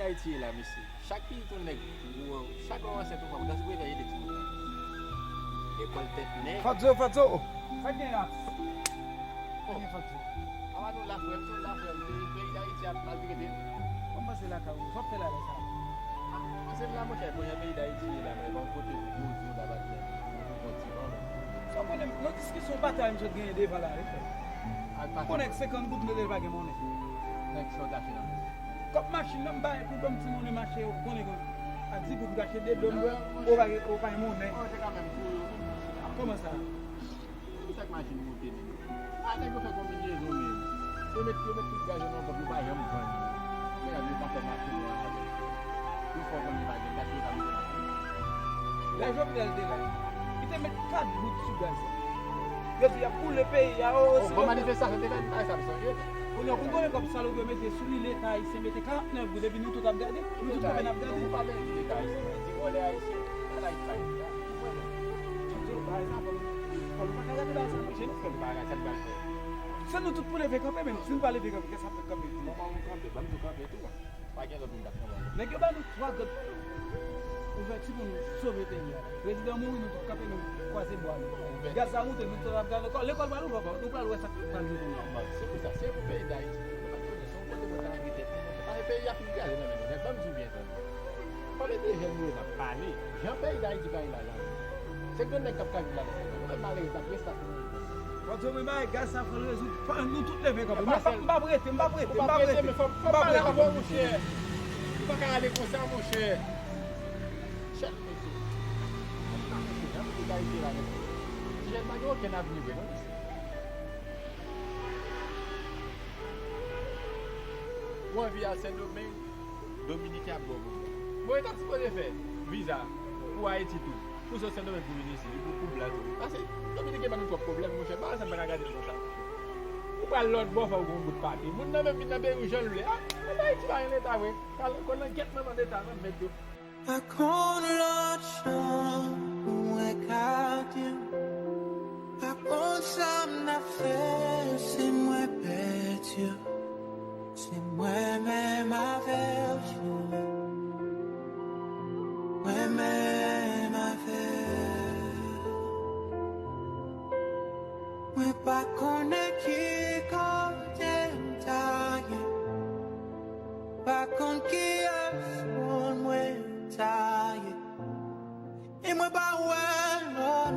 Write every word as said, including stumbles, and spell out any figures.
Ayiti ye la, mesye. Chak pitit yon nèg gwo, chak lè w ansent yon fanm, gras pou ede timoun nan. Lekòl tèt nèg. Fadzo, Fadzo! Sa k gen la? Sa k gen, Fadzo? Awa nou la, frè m, se yon la, frè m, peyi Dayiti ap maltrete n. Kòman se lakay ou? Sa w ap fè la, lè sa? Ah, se m la, monchè, kounye a peyi Dayiti ye la, men bon, kote pou gwo zon, dabat nèg, pou bon ti van, men. Sa w konnen, nan diskisyon batay m sot genyen devan la, wi, frè. Al pase. Konnen senkant goud mele l pa gen monnen. Nèg sa w gache nan men. Kòb machin nan m bay pou ban m ti monnen mache, ou konnen kon a di goud m gache de dlo m, ou pa gen, ou pa gen monnen. Mwen te ka menm tou yo menm machin nan. Kòman sa? Pou sa k machin moute menm. A nèg yo fè konbinyezon menm. Yo met, yo met tout gaz yo nan kòb, yo pa janm vann. Men yo pa fè mache nwa avè l. Yo fè w konn li pa gen gaz, yo pa mete nan kòb. Lè Jovenel te la, li te met kat goud sou gaz la. Yo di y ap boule peyi a, o, o, si bon, manifestasyon te fèt, bagay sa m sonje. Kounye a, pou konnen kòb salop yo mete sou li, Leta ayisyen mete karantnèf goud, epi nou tout ap gade, nou tout kanpe n ap gade. Ou pa vle di Leta ayisyen, di vòlè ayisyen, bagay sa, bagay sa, monchè, nou fè bagay sa, nou pral fè. Se nou tout pou leve kanpe, men si nou pa leve kanpe, kiyès k ap fè kanpe tou? Bon, ban m kanpe, ban m tou kanpe tou. Pa gen lòt moun k ap travay. Nèg yo ba nou twa gòd ouvèti pou nou sove peyi a. Prezidan mouri, nou tout kanpe, nou kwaze bra nou. Gaz la moute, nou tout ap gade ankò. Lekòl pral ouvè ankò, nou pral wè sa k pral rive nou ankò. Se pou sa, se pou peyi Dayiti. Nou pa t konnen, se yon kote mwen ta anvi tèt mwen. Paske peyi a fin kraze nan men nou. Nèg, ban m di w byen, tande. Fò mete jèn nou yo n ap pale. Jan peyi Dayiti pa gen lajan. Se grann nèg k ap ka viv ladan sa. Nou menm malerez n ap reste ak nou. Bon, Dye mwen bay gaz sa fò l rezoud. Fò nou tout leve kanpe. M p ap, m p ap rete, m p ap rete, m p ap rete. Men fò, fò pale avè w, monchè. Ou pa ka ale konsa, monchè. Chèf, mesye. Mesye, jan nou te ka rete la, mesye. Ti jèn pa gen okenn avni vre, non, mesye. Ou anvi al Sendomeng, Dominiken ap ba w pwoblèm. Bon, e ta sipoze fè viza pou Ayiti tou. Pou sot Sendomeng pou vin isi, pou, pou blan tou. Paske Dominiken ban nou twòp pwoblèm, monchè. Bagay sa m pa ka gade l konsa, monchè. Ou pral lòt bò, fò w gen yon bout pate. Moun nan menm vin nan peyi w jan l vle. Ah, men Ayiti pa gen Leta vre. Kal, kòlangèt manman Leta, nan mèt yo. Pa konn lòt jan pou mwen gade w. Pa konn sa m ap fè si mwen pèdi w. Se mwen menm avè w, mwen menm avè w. Mwen pa konnen ki kote m ta ye. Pa konn kiyès moun mwen ta ye. E mwen pa wè lòt